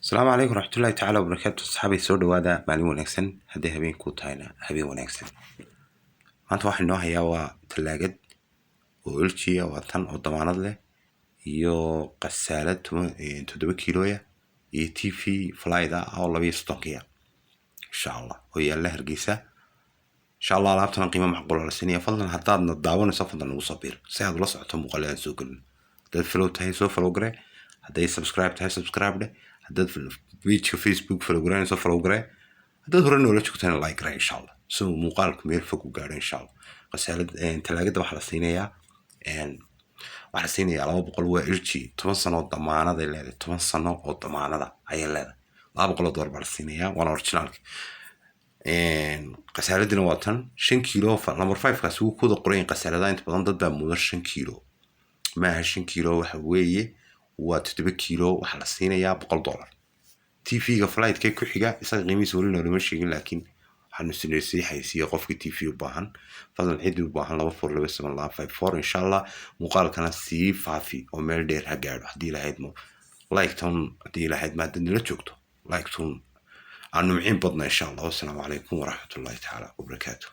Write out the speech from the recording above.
Asalaamu calaykum waraxmatullaahi tacaala wabarakaatu. Asxaabay, soo dhawaada. Maalin wanaagsan, hadday habeenkuu tahayna habeen wanaagsan. Maanta waxaa inoo hayaa waa talaagad oo LG ah, waa tan oo damaanad leh, iyo qasaalad 7 kiilooya iyo TV flat ah oo 32-kiya, insha Allah, oo yaalla Hargeysa, insha Allah. Alaabtana qiimo macquul la siinaya. Fadlan haddaadna daawanayso, fadlan nagu soo biir si aad ula socoto muuqaaladaan soo gelin. Haddaad follow tahay, soo follow garee. Hadday subscribe tahay, subscribe dheh. Haddaad pageka Facebook follow gareynayso, follow garee. Haddaad hore noola joogtana, like garee, insha Allah, si uu muuqaalku meel fog u gaadho, insha Allah. Qasaalad, talaagada waxaa la siinayaa 200. Waa LG, 10 sano oo damaanaday leedahay. 10 sano oo damaanada ayay leedahay. $200 baa la siinayaa, waana originalka. Qasaaladina waa tan 5 kiilo. Number five kaasi wuu kuwada qoran. Qasaaladaha inta badan dad baa mudan 5 kiilo. Maaha 5 kiilo, waxa weeye waa 7 kiilo. Waxaa la siinayaa $100. TV-ga flatka ku xiga, isaga qiimihiisa weli noolama sheegin, laakiin waxaanu sii xaysiiya qofkii TV u baahan. Fadlan ciddii u baahan, 2427254, insha Allah. Muuqaalkana sii faafi oo meel dheer ha gaadho haddii lahayd mo like ton, haddii lahayd ma haddaad nala joogto, like ton aanu miciin badna, insha Allah. Wassalaamu calaykum waraxmatullahi tacaala wabarakaatu.